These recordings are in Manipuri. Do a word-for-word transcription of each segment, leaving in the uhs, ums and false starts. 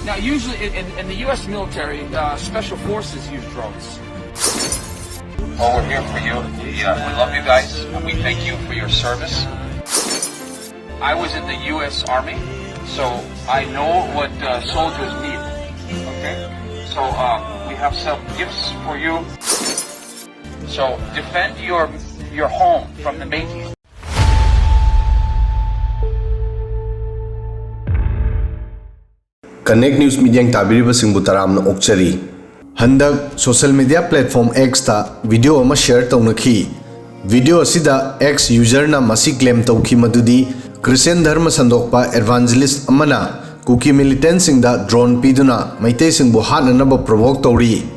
Now, usually in, in, in the U S military, uh, special forces use drones. Well, we're here for you. We, uh, we love you guys, and we thank you for your service. I was in the U S Army, so I know what uh, soldiers need. Okay? So uh, we have some gifts for you. So defend your your home from the Meiteis. Connect News ꯃꯤꯠꯌꯦꯡ ꯇꯥꯕꯤꯔꯤꯕꯁꯤꯡꯕꯨ ꯇꯔꯥꯝꯅ ꯑꯣꯛꯆꯔꯤ꯫ ꯍꯟꯗꯛ social media platform X ꯇ video ꯑꯃ share ꯇꯧꯅꯈꯤ꯫ Video ꯑꯁꯤꯗ X user ꯅ ꯃꯁꯤ claim ꯇꯧꯈꯤ ꯃꯗꯨꯗꯤ Christian ꯙꯔꯃ ꯁꯟꯗꯣꯛꯄ evangelist ꯑꯃꯅ ꯀꯨꯀꯤ militant ꯁꯤꯡꯗ drone ꯄꯤꯗꯨꯅ ꯃꯩꯇꯩꯁꯤꯡꯕꯨ ꯍꯥꯠꯅꯅꯕ provoke ꯇꯧꯔꯤ꯫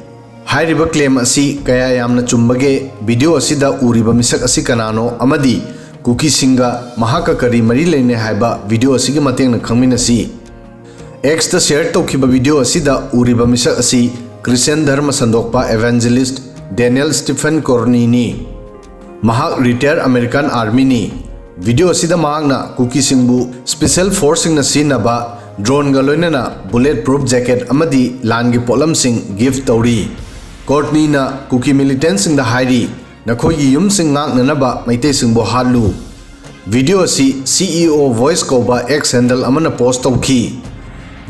ꯍꯥꯏꯔꯤꯕ claim ꯑꯁꯤ ꯀꯌꯥ ꯌꯥꯝꯅ ꯆꯨꯝꯕꯒꯦ? Video ꯑꯁꯤꯗ ꯎꯔꯤꯕ ꯃꯤꯁꯛ ꯑꯁꯤ ꯀꯅꯥꯅꯣ ꯑꯃꯗꯤ ꯀꯨꯀꯤꯁꯤꯡꯒ ꯃꯍꯥꯛꯀ ꯀꯔꯤ ꯃꯔꯤ ꯂꯩꯅꯩ ꯍꯥꯏꯕ video ꯑꯁꯤꯒꯤ ꯃꯇꯦꯡꯅ ꯈꯪꯃꯤꯟꯅꯁꯤ꯫ X ꯇ share ꯇꯧꯈꯤꯕ video ꯑꯁꯤꯗ ꯎꯔꯤꯕ ꯃꯤꯁꯛ ꯑꯁꯤ Christian ꯙꯔꯃ ꯁꯟꯗꯣꯛꯄ evangelist Daniel Stephen Courtney ꯅꯤ꯫ ꯃꯍꯥꯛ retired American Army ꯅꯤ꯫ Video ꯑꯁꯤꯗ ꯃꯍꯥꯛꯅ ꯀꯨꯀꯤꯁꯤꯡꯕꯨ special force ꯁꯤꯡꯅ ꯁꯤꯖꯤꯟꯅꯕ drone ꯒ ꯂꯣꯏꯅꯅ bullet proof jacket ꯑꯃꯗꯤ ꯂꯥꯟꯒꯤ ꯄꯣꯠꯂꯝꯁꯤꯡ gift ꯇꯧꯔꯤ꯫ Courtney ꯅ ꯀꯨꯀꯤ militant ꯁꯤꯡꯗ ꯍꯥꯏꯔꯤ, "ꯅꯈꯣꯏꯒꯤ ꯌꯨꯝꯁꯤꯡ ꯉꯥꯛꯅꯅꯕ ꯃꯩꯇꯩꯁꯤꯡꯕꯨ ꯍꯥꯠꯂꯨ"꯫ Video ꯑꯁꯤ C E O Voice ꯀꯧꯕ X handle ꯑꯃꯅ post ꯇꯧꯈꯤ꯫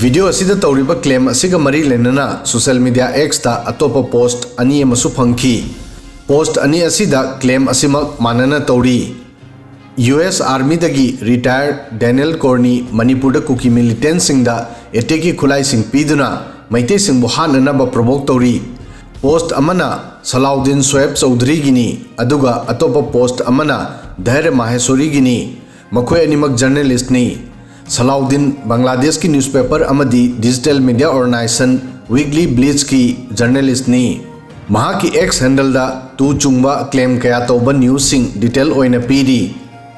Video ꯑꯁꯤꯗ ꯇꯧꯔꯤꯕ claim ꯑꯁꯤꯒ ꯃꯔꯤ ꯂꯩꯅꯅ social media X ꯇ ꯑꯇꯣꯞꯄ post ꯑꯅꯤ ꯑꯃꯁꯨ ꯐꯪꯈꯤ꯫ Post ꯑꯅꯤ ꯑꯁꯤꯗ claim ꯑꯁꯤꯃꯛ ꯃꯥꯟꯅꯅ ꯇꯧꯔꯤ꯫ U S Army ꯗꯒꯤ retired Daniel Courtney ꯃꯅꯤꯄꯨꯔꯗ ꯀꯨꯀꯤ militant ꯁꯤꯡꯗ attack ꯀꯤ ꯈꯨꯠꯂꯥꯏꯁꯤꯡ ꯄꯤꯗꯨꯅ ꯃꯩꯇꯩꯁꯤꯡꯕꯨ ꯍꯥꯠꯅꯅꯕ provoke ꯇꯧꯔꯤ꯫ Post ꯑꯃꯅ ꯁꯂꯥꯎꯗꯤꯟ ꯁꯣꯌꯦꯕ ꯆꯧꯙꯔꯤꯒꯤꯅꯤ, ꯑꯗꯨꯒ ꯑꯇꯣꯞꯄ post ꯑꯃꯅ ꯙꯩꯔ꯭ꯌ ꯃꯍꯦꯁ꯭ꯋꯔꯤꯒꯤꯅꯤ꯫ ꯃꯈꯣꯏ ꯑꯅꯤꯃꯛ journalist ꯅꯤ꯫ ꯁꯂꯥꯎꯗꯤꯟ ꯕꯪꯒ꯭ꯂꯥꯗꯦꯁꯀꯤ newspaper ꯑꯃꯗꯤ digital media organization Weekly Blitz ꯀꯤ journalist ꯅꯤ꯫ ꯃꯍꯥꯛꯀꯤ X handle ꯗ ꯇꯨ ꯆꯨꯡꯕ claim ꯀꯌꯥ ꯇꯧꯕ news ꯁꯤꯡ detail ꯑꯣꯏꯅ ꯄꯤꯔꯤ꯫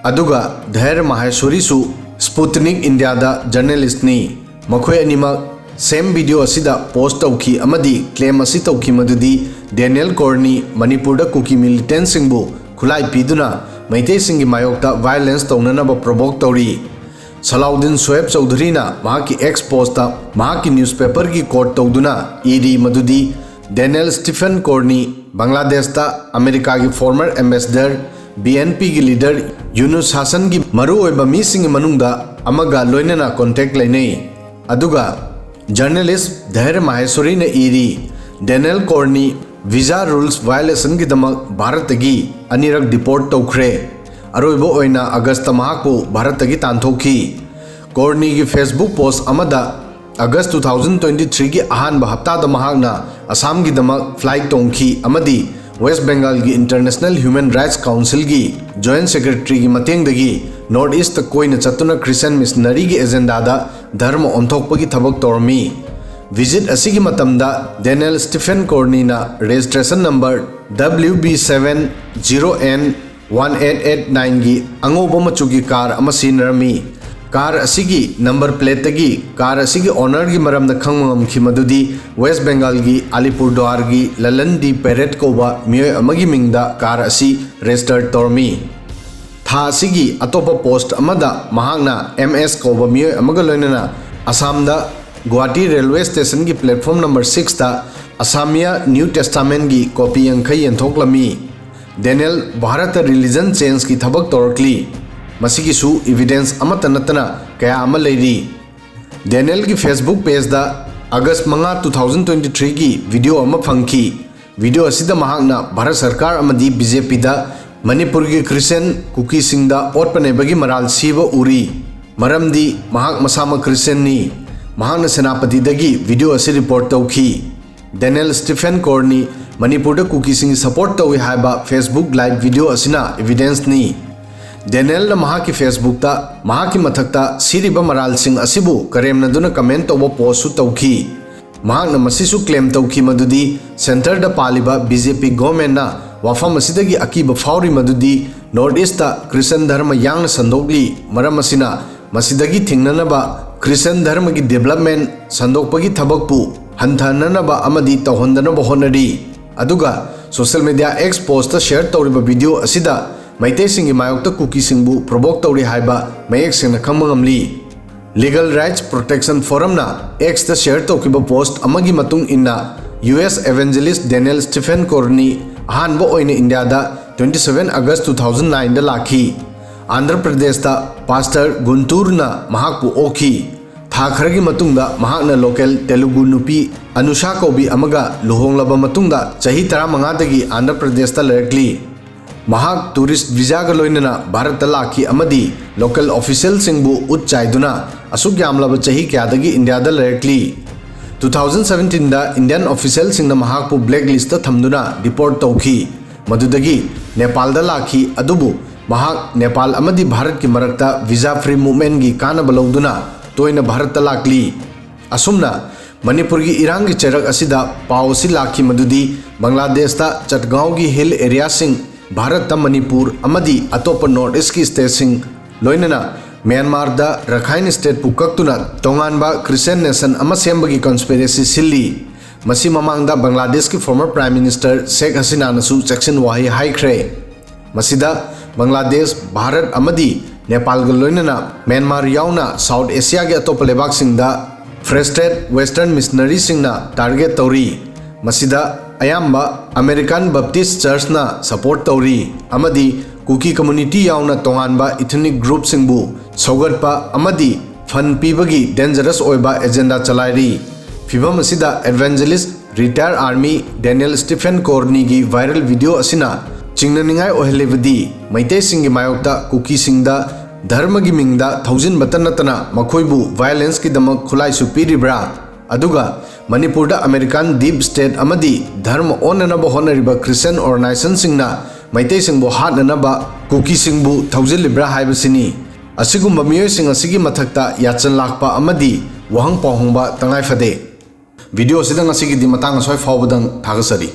ꯑꯗꯨꯒ ꯙꯩꯔ꯭ꯌ ꯃꯍꯦꯁ꯭ꯋꯔꯤꯁꯨ Sputnik India ꯗ journalist ꯅꯤ꯫ ꯃꯈꯣꯏ ꯑꯅꯤꯃꯛ same video ꯑꯁꯤꯗ post ꯇꯧꯈꯤ ꯑꯃꯗꯤ claim ꯑꯁꯤ ꯇꯧꯈꯤ ꯃꯗꯨꯗꯤ Daniel Courtney ꯃꯅꯤꯄꯨꯔꯗ ꯀꯨꯀꯤ militant ꯁꯤꯡꯕꯨ ꯈꯨꯠꯂꯥꯏ ꯄꯤꯗꯨꯅ ꯃꯩꯇꯩꯁꯤꯡꯒꯤ ꯃꯥꯌꯣꯛꯇ violence ꯇꯧꯅꯅꯕ provoke ꯇꯧꯔꯤ꯫ ꯁꯂꯥꯎꯗꯤꯟ ꯁꯣꯌꯦꯕ ꯆꯧꯙꯨꯔꯤꯅ ꯃꯍꯥꯛꯀꯤ X ꯄꯣꯁꯇ ꯃꯍꯥꯛꯀꯤ ꯅ꯭ꯌꯨꯁꯄꯦꯄꯔꯒꯤ ꯀꯣꯠ ꯇꯧꯗꯨꯅ ꯏꯔꯤ ꯃꯗꯨꯗꯤ ꯗꯦꯅꯦꯜ ꯁ꯭ꯇꯤꯐꯦꯟ ꯀꯣꯔꯅꯤ ꯕꯪꯒ꯭ꯂꯥꯗꯦꯁꯇ ꯑꯃꯦꯔꯤꯀꯥꯒꯤ ꯐꯣꯔꯃꯔ ꯑꯦꯝꯕꯦꯁꯦꯗꯔ, ꯕꯤ ꯑꯦꯟ ꯄꯤꯒꯤ ꯂꯤꯗꯔ ꯌꯨꯅꯨꯁ ꯍꯥꯁꯟꯒꯤ ꯃꯔꯨꯑꯣꯏꯕ ꯃꯤꯁꯤꯡꯒꯤ ꯃꯅꯨꯡꯗ ꯑꯃꯒ ꯂꯣꯏꯅꯅ ꯀꯣꯟꯇꯦꯛ ꯂꯩꯅꯩ꯫ ꯑꯗꯨꯒ ꯖꯔꯅꯦꯂꯤꯁ ꯙꯩꯔ ꯃꯍꯦꯁꯣꯔꯤꯅ ꯏꯔꯤ, ꯗꯦꯅꯦꯜ ꯀꯣꯔꯅꯤ ꯚꯤꯖꯥ ꯔꯨꯜꯁ ꯚꯥꯏꯑꯣꯂꯦꯁꯟꯒꯤꯗꯃꯛ ꯚꯥꯔꯠꯇꯒꯤ ꯑꯅꯤꯔꯛ ꯗꯤꯄꯣꯔꯠ ꯇꯧꯈ꯭ꯔꯦ꯫ ꯑꯔꯣꯏꯕ ꯑꯣꯏꯅ ꯑꯥꯒꯁꯇ ꯃꯍꯥꯛꯄꯨ ꯚꯥꯔꯠꯇꯒꯤ ꯇꯥꯟꯊꯣꯛꯈꯤ꯫ ꯀꯣꯔꯅꯤꯒꯤ ꯐꯦꯁꯕꯨꯛ ꯄꯣꯁ ꯑꯃꯗ ꯑꯥꯒꯁ two thousand twenty threeꯒꯤ ꯑꯍꯥꯟꯕ ꯍꯞꯇꯥꯗ ꯃꯍꯥꯛꯅ ꯑꯁꯥꯝꯒꯤꯗꯃꯛ ꯐ꯭ꯂꯥꯏꯠ ꯇꯣꯡꯈꯤ ꯑꯃꯗꯤ ꯋꯦꯁ꯭ꯠ ꯕꯦꯡꯒꯥꯜꯒꯤ ꯏꯟꯇꯔꯅꯦꯁꯅꯦꯜ ꯍ꯭ꯌꯨꯃꯦꯟ ꯔꯥꯏꯠꯁ ꯀꯥꯎꯟꯁꯤꯜꯒꯤ ꯖꯣꯏꯟꯠ ꯁꯦꯀ꯭ꯔꯦꯇꯔꯤꯒꯤ ꯃꯇꯦꯡꯗꯒꯤ ꯅꯣꯔꯠ ꯏꯁ꯭ꯠꯇ ꯀꯣꯏꯅ ꯆꯠꯇꯨꯅ ꯈ꯭ꯔꯤꯁꯇꯤꯌꯟ ꯃꯤꯁꯅꯔꯤꯒꯤ ꯑꯦꯖꯦꯟꯗꯥꯗ ꯙꯔꯃ ꯑꯣꯟꯊꯣꯛꯄꯒꯤ ꯊꯕꯛ ꯇꯧꯔꯝꯃꯤ꯫ ꯚꯤꯖꯤꯠ ꯑꯁꯤꯒꯤ ꯃꯇꯝꯗ ꯗꯦꯅꯦꯜ ꯁ꯭ꯇꯤꯐꯦꯟ ꯀꯣꯔꯅꯤꯅ registration number W B seven zero N one eight eight nineꯒꯤ ꯑꯉꯧꯕ ꯃꯆꯨꯒꯤ ꯀꯥꯔ ꯑꯃ ꯁꯤꯖꯤꯟꯅꯔꯝꯃꯤ꯫ ꯀꯥꯔ ꯑꯁꯤꯒꯤ ꯅꯝꯕꯔ ꯄ꯭ꯂꯦꯠꯇꯒꯤ ꯀꯥꯔ ꯑꯁꯤꯒꯤ ꯑꯣꯅꯔꯒꯤ ꯃꯔꯝꯗ ꯈꯪꯕ ꯉꯝꯈꯤ ꯃꯗꯨꯗꯤ ꯋꯦꯁ꯭ꯠ ꯕꯦꯡꯒꯥꯜꯒꯤ ꯑꯂꯤꯄꯨꯔꯗ꯭ꯋꯥꯔꯒꯤ ꯂꯂꯟ ꯗꯤ ꯄꯦꯔꯦꯠ ꯀꯧꯕ ꯃꯤꯑꯣꯏ ꯑꯃꯒꯤ ꯃꯤꯡꯗ ꯀꯥꯔ ꯑꯁꯤ ꯔꯦꯖꯤꯁꯇꯔ ꯇꯧꯔꯝꯃꯤ꯫ ꯊꯥ ꯑꯁꯤꯒꯤ ꯑꯇꯣꯞꯄ ꯄꯣꯁ꯭ꯠ ꯑꯃꯗ ꯃꯍꯥꯛꯅ ꯑꯦꯝ ꯑꯦꯁ ꯀꯧꯕ ꯃꯤꯑꯣꯏ ꯑꯃꯒ ꯂꯣꯏꯅꯅ ꯑꯁꯥꯝꯗ ꯒꯨꯋꯥꯍꯥꯇꯤ ꯔꯦꯜꯋꯦ ꯁ꯭ꯇꯦꯁꯟꯒꯤ ꯄ꯭ꯂꯦꯠꯐꯣꯔꯝ ꯅꯝꯕꯔ sixꯇ ꯑꯁꯥꯃꯤꯌꯥ ꯅ꯭ꯌꯨ ꯇꯦꯁꯇꯥꯃꯦꯟꯒꯤ ꯀꯣꯄꯤ ꯌꯥꯡꯈꯩ ꯌꯦꯟꯊꯣꯛꯂꯝꯃꯤ꯫ ꯗꯦꯅꯦꯜ ꯚꯥꯔꯠꯇ ꯔꯤꯂꯤꯖꯟ ꯆꯦꯟꯖꯀꯤ ꯊꯕꯛ ꯇꯧꯔꯛꯂꯤ꯫ ꯃꯁꯤꯒꯤꯁꯨ ꯏꯚꯤꯗꯦꯟꯁ ꯑꯃꯠꯇ ꯅꯠꯇꯅ ꯀꯌꯥ ꯑꯃ ꯂꯩꯔꯤ꯫ ꯗꯦꯅꯦꯜꯒꯤ ꯐꯦꯁꯕꯨꯛ ꯄꯦꯖꯗ ꯑꯥꯒꯁ ꯃꯉꯥ, two thousand twenty threeꯒꯤ ꯚꯤꯗꯤꯑꯣ ꯑꯃ ꯐꯪꯈꯤ꯫ ꯚꯤꯗꯤꯑꯣ ꯑꯁꯤꯗ ꯃꯍꯥꯛꯅ ꯚꯥꯔꯠ ꯁꯔꯀꯥꯔ ꯑꯃꯗꯤ BJPꯗ ꯃꯅꯤꯄꯨꯔꯒꯤ ꯈ꯭ꯔꯤꯁꯇꯤꯌꯟ ꯀꯨꯀꯤꯁꯤꯡꯗ ꯑꯣꯠꯄ ꯅꯩꯕꯒꯤ ꯃꯔꯥꯜ ꯁꯤꯕ ꯎꯔꯤ꯫ ꯃꯔꯝꯗꯤ ꯃꯍꯥꯛ ꯃꯁꯥꯃꯛ ꯈ꯭ꯔꯤꯁꯇꯤꯌꯟꯅꯤ꯫ ꯃꯍꯥꯛꯅ ꯁꯦꯅꯥꯄꯇꯤꯗꯒꯤ ꯚꯤꯗꯤꯑꯣ ꯑꯁꯤ ꯔꯤꯄꯣꯔꯠ ꯇꯧꯈꯤ꯫ ꯗꯦꯅꯦꯜ ꯁ꯭ꯇꯤꯐꯦꯟ ꯀꯣꯔꯅꯤ ꯃꯅꯤꯄꯨꯔꯗ ꯀꯨꯀꯤꯁꯤꯡꯒꯤ ꯁꯄꯣꯔꯠ ꯇꯧꯏ ꯍꯥꯏꯕ ꯐꯦꯁꯕꯨꯛ ꯂꯥꯏꯚ ꯚꯤꯗꯤꯑꯣ ꯑꯁꯤꯅ ꯏꯚꯤꯗꯦꯟꯁꯅꯤ꯫ ꯗꯦꯅꯦꯜꯅ ꯃꯍꯥꯛꯀꯤ ꯐꯦꯁꯕꯨꯛꯇ ꯃꯍꯥꯛꯀꯤ ꯃꯊꯛꯇ ꯁꯤꯔꯤꯕ ꯃꯔꯥꯜꯁꯤꯡ ꯑꯁꯤꯕꯨ ꯀꯔꯦꯝꯅꯗꯨꯅ ꯀꯃꯦꯟ ꯇꯧꯕ ꯄꯣꯁ꯭ꯠꯁꯨ ꯇꯧꯈꯤ꯫ ꯃꯍꯥꯛꯅ ꯃꯁꯤꯁꯨ ꯀ꯭ꯂꯦꯝ ꯇꯧꯈꯤ ꯃꯗꯨꯗꯤ ꯁꯦꯟꯇꯔꯗ ꯄꯥꯜꯂꯤꯕ BJP ꯒꯣꯔꯃꯦꯟꯅ ꯋꯥꯐꯝ ꯑꯁꯤꯗꯒꯤ ꯑꯀꯤꯕ ꯐꯥꯎꯔꯤ ꯃꯗꯨꯗꯤ ꯅꯣꯔꯠ ꯏꯁ꯭ꯠꯇ ꯈ꯭ꯔꯤꯁꯇꯤꯌꯟ ꯙꯔꯃ ꯌꯥꯡꯅ ꯁꯟꯗꯣꯛꯂꯤ꯫ ꯃꯔꯝ ꯑꯁꯤꯅ ꯃꯁꯤꯗꯒꯤ ꯊꯤꯡꯅꯅꯕ ꯈ꯭ꯔꯤꯁꯇꯤꯌꯟ ꯙꯔꯃꯒꯤ ꯗꯤꯕꯦꯂꯞꯃꯦꯟꯠ ꯁꯟꯗꯣꯛꯄꯒꯤ ꯊꯕꯛꯄꯨ ꯍꯟꯊꯍꯟꯅꯅꯕ ꯑꯃꯗꯤ ꯇꯧꯍꯟꯗꯅꯕ ꯍꯣꯠꯅꯔꯤ꯫ ꯑꯗꯨꯒ ꯁꯣꯁꯤꯌꯦꯜ ꯃꯤꯗꯤꯌꯥ X ꯄꯣꯁ꯭ꯠꯇ ꯁꯦꯌꯔ ꯇꯧꯔꯤꯕ ꯚꯤꯗꯤꯑꯣ ꯑꯁꯤꯗ ꯃꯩꯇꯩꯁꯤꯡꯒꯤ ꯃꯥꯌꯣꯛꯇ ꯀꯨꯀꯤꯁꯤꯡꯕꯨ ꯄ꯭ꯔꯣꯚꯣꯛ ꯇꯧꯔꯤ ꯍꯥꯏꯕ ꯃꯌꯦꯛ ꯁꯦꯡꯅ ꯈꯪꯕ ꯉꯝꯂꯤ꯫ ꯂꯤꯒꯜ ꯔꯥꯏꯠꯁ ꯄ꯭ꯔꯣꯇꯦꯛꯁꯟ ꯐꯣꯔꯝꯅ ꯑꯦꯛꯁꯇ ꯁꯦꯌꯔ ꯇꯧꯈꯤꯕ ꯄꯣꯁꯠ ꯑꯃꯒꯤ ꯃꯇꯨꯡ ꯏꯟꯅ, ꯌꯨ ꯑꯦꯁ ꯑꯦꯚꯦꯟꯖꯦꯂꯤꯁ ꯗꯦꯅꯤꯌꯦꯜ ꯁ꯭ꯇꯤꯐꯦꯟ ꯀꯣꯔꯅꯤ ꯑꯍꯥꯟꯕ ꯑꯣꯏꯅ ꯏꯟꯗꯤꯌꯥꯗ twenty seven August two thousand nineꯗ ꯂꯥꯛꯈꯤ꯫ ꯑꯟꯙ꯭ꯔ ꯄ꯭ꯔꯗꯦꯁꯇ ꯄꯥꯁꯇꯔ ꯒꯨꯟꯇꯨꯔꯅ ꯃꯍꯥꯛꯄꯨ ꯑꯣꯛꯈꯤ꯫ ꯊꯥ ꯈꯔꯒꯤ ꯃꯇꯨꯡꯗ ꯃꯍꯥꯛꯅ ꯂꯣꯀꯦꯜ ꯇꯦꯂꯨꯒꯨ ꯅꯨꯄꯤ ꯑꯅꯨꯁꯥ ꯀꯧꯕꯤ ꯑꯃꯒ ꯂꯨꯍꯣꯡꯂꯕ ꯃꯇꯨꯡꯗ ꯆꯍꯤ ꯇꯔꯥꯃꯉꯥꯗꯒꯤ ꯑꯟꯙ꯭ꯔ ꯄ꯭ꯔꯗꯦꯁꯇ ꯂꯩꯔꯛꯂꯤ꯫ ꯃꯍꯥꯛ ꯇꯨꯔꯤꯁꯠ ꯚꯤꯖꯥꯒ ꯂꯣꯏꯅꯅ ꯚꯥꯔꯠꯇ ꯂꯥꯛꯈꯤ ꯑꯃꯗꯤ ꯂꯣꯀꯦꯜ ꯑꯣꯐꯤꯁꯤꯌꯦꯜꯁꯤꯡꯕꯨ ꯎꯠ ꯆꯥꯏꯗꯨꯅ ꯑꯁꯨꯛ ꯌꯥꯝꯂꯕ ꯆꯍꯤ ꯀꯌꯥꯗꯒꯤ ꯏꯟꯗꯤꯌꯥꯗ ꯂꯩꯔꯛꯂꯤ꯫ Two thousand seventeenꯗ ꯏꯟꯗꯤꯌꯟ ꯑꯣꯐꯤꯁꯤꯌꯦꯜꯁꯤꯡꯅ ꯃꯍꯥꯛꯄꯨ ꯕ꯭ꯂꯦꯛ ꯂꯤꯁꯇ ꯊꯝꯗꯨꯅ ꯗꯤꯄꯣꯔꯠ ꯇꯧꯈꯤ꯫ ꯃꯗꯨꯗꯒꯤ ꯅꯦꯄꯥꯜꯗ ꯂꯥꯛꯈꯤ, ꯑꯗꯨꯕꯨ ꯃꯍꯥꯛ ꯅꯦꯄꯥꯜ ꯑꯃꯗꯤ ꯚꯥꯔꯠꯀꯤ ꯃꯔꯛꯇ ꯚꯤꯖꯥ ꯐ꯭ꯔꯤ ꯃꯨꯚꯃꯦꯟꯒꯤ ꯀꯥꯟꯅꯕ ꯂꯧꯗꯨꯅ ꯇꯣꯏꯅ ꯚꯥꯔꯠꯇ ꯂꯥꯛꯂꯤ꯫ ꯑꯁꯨꯝꯅ ꯃꯅꯤꯄꯨꯔꯒꯤ ꯏꯔꯥꯡꯒꯤ ꯆꯩꯔꯛ ꯑꯁꯤꯗ ꯄꯥꯎ ꯑꯁꯤ ꯂꯥꯛꯈꯤ ꯃꯗꯨꯗꯤ ꯕꯪꯒ꯭ꯂꯥꯗꯦꯁꯇ ꯆꯠꯒꯥꯎꯒꯤ ꯍꯤꯜ ꯑꯦꯔꯤꯌꯥꯁꯤꯡ ꯚꯥꯔꯠꯇ ꯃꯅꯤꯄꯨꯔ ꯑꯃꯗꯤ ꯑꯇꯣꯞꯄ ꯅꯣꯔꯠ ꯏꯁꯀꯤ ꯁ꯭ꯇꯦꯠꯁꯤꯡ, ꯂꯣꯏꯅꯅ ꯃ꯭ꯌꯥꯟꯃꯥꯔꯗ ꯔꯈꯥꯏꯟ ꯁ꯭ꯇꯦꯠꯄꯨ ꯀꯛꯇꯨꯅ ꯇꯣꯉꯥꯟꯕ ꯈ꯭ꯔꯤꯁꯇꯤꯌꯟ ꯅꯦꯁꯟ ꯑꯃ ꯁꯦꯝꯕꯒꯤ ꯀꯟꯁꯄꯤꯔꯦꯁꯤ ꯁꯤꯜꯂꯤ꯫ ꯃꯁꯤ ꯃꯃꯥꯡꯗ ꯕꯪꯒ꯭ꯂꯥꯗꯦꯁꯀꯤ ꯐꯣꯔꯃꯔ ꯄ꯭ꯔꯥꯏꯝ ꯃꯤꯅꯤꯁꯇꯔ ꯁꯦꯈ ꯍꯁꯤꯅꯥꯅꯁꯨ ꯆꯦꯛꯁꯤꯟ ꯋꯥꯍꯩ ꯍꯥꯏꯈ꯭ꯔꯦ꯫ ꯃꯁꯤꯗ ꯕꯪꯒ꯭ꯂꯥꯗꯦꯁ, ꯚꯥꯔꯠ ꯑꯃꯗꯤ ꯅꯦꯄꯥꯜꯒ ꯂꯣꯏꯅꯅ ꯃ꯭ꯌꯥꯟꯃꯥꯔ ꯌꯥꯎꯅ ꯁꯥꯎꯠ ꯑꯦꯁꯤꯌꯥꯒꯤ ꯑꯇꯣꯞꯄ ꯂꯩꯕꯥꯛꯁꯤꯡꯗ ꯐ꯭ꯔꯁꯇ꯭ꯔꯦꯠ ꯋꯦꯁꯇꯔꯟ ꯃꯤꯁꯅꯔꯤꯁꯤꯡꯅ ꯇꯥꯔꯒꯦꯠ ꯇꯧꯔꯤ꯫ ꯃꯁꯤꯗ ꯑꯌꯥꯝꯕ ꯑꯃꯦꯔꯤꯀꯥꯟ ꯕꯞꯇꯤꯁ ꯆꯔꯆꯅ ꯁꯄꯣꯔꯠ ꯇꯧꯔꯤ ꯑꯃꯗꯤ ꯀꯨꯀꯤ ꯀꯝꯃ꯭ꯌꯨꯅꯤꯇꯤ ꯌꯥꯎꯅ ꯇꯣꯉꯥꯟꯕ ꯏꯊꯅꯤꯛ ꯒ꯭ꯔꯨꯞꯁꯤꯡꯕꯨ ꯁꯧꯒꯠꯄ ꯑꯃꯗꯤ ꯐꯟ ꯄꯤꯕꯒꯤ ꯗꯦꯟꯖꯔꯁ ꯑꯣꯏꯕ ꯑꯦꯖꯦꯟꯗꯥ ꯆꯂꯥꯏꯔꯤ꯫ ꯐꯤꯚꯝ ꯑꯁꯤꯗ evangelist retire army Daniel Stephen ꯀꯣꯔꯅꯤꯒꯤ ꯚꯥꯏꯔꯦꯜ ꯚꯤꯗꯤꯑꯣ ꯑꯁꯤꯅ ꯆꯤꯡꯅꯅꯤꯡꯉꯥꯏ ꯑꯣꯏꯍꯜꯂꯤꯕꯗꯤ ꯃꯩꯇꯩꯁꯤꯡꯒꯤ ꯃꯥꯌꯣꯛꯇ ꯀꯨꯀꯤꯁꯤꯡꯗ ꯙꯔꯃꯒꯤ ꯃꯤꯡꯗ ꯊꯧꯖꯤꯟꯕꯇ ꯅꯠꯇꯅ ꯃꯈꯣꯏꯕꯨ ꯚꯥꯏꯑꯣꯂꯦꯟꯁꯀꯤꯗꯃꯛ ꯈꯨꯠꯂꯥꯏꯁꯨ ꯄꯤꯔꯤꯕ꯭ꯔꯥ? ꯑꯗꯨꯒ ꯃꯅꯤꯄꯨꯔꯗ ꯑꯃꯦꯔꯤꯀꯥꯟ ꯗꯤꯞ ꯁ꯭ꯇꯦꯠ ꯑꯃꯗꯤ ꯙꯔꯃ ꯑꯣꯟꯅꯅꯕ ꯍꯣꯠꯅꯔꯤꯕ ꯈ꯭ꯔꯤꯁꯇꯤꯌꯟ ꯑꯣꯔꯒꯅꯥꯏꯖꯦꯁꯟꯁꯤꯡꯅ ꯃꯩꯇꯩꯁꯤꯡꯕꯨ ꯍꯥꯠꯅꯅꯕ ꯀꯨꯀꯤꯁꯤꯡꯕꯨ ꯊꯧꯖꯤꯜꯂꯤꯕ꯭ꯔꯥ ꯍꯥꯏꯕꯁꯤꯅꯤ꯫ ꯑꯁꯤꯒꯨꯝꯕ ꯃꯤꯑꯣꯏꯁꯤꯡ ꯑꯁꯤꯒꯤ ꯃꯊꯛꯇ ꯌꯥꯆꯟ ꯂꯥꯛꯄ ꯑꯃꯗꯤ ꯋꯥꯍꯪ ꯄꯥꯎꯍꯪꯕ ꯇꯉꯥꯏ ꯐꯗꯦ꯫ ꯚꯤꯗꯤꯑꯣ ꯑꯁꯤꯗ ꯉꯁꯤꯒꯤꯗꯤ ꯃꯇꯥꯡ ꯑꯁ꯭ꯋꯥꯏ ꯐꯥꯎꯕꯗꯪ ꯊꯥꯒꯠꯆꯔꯤ꯫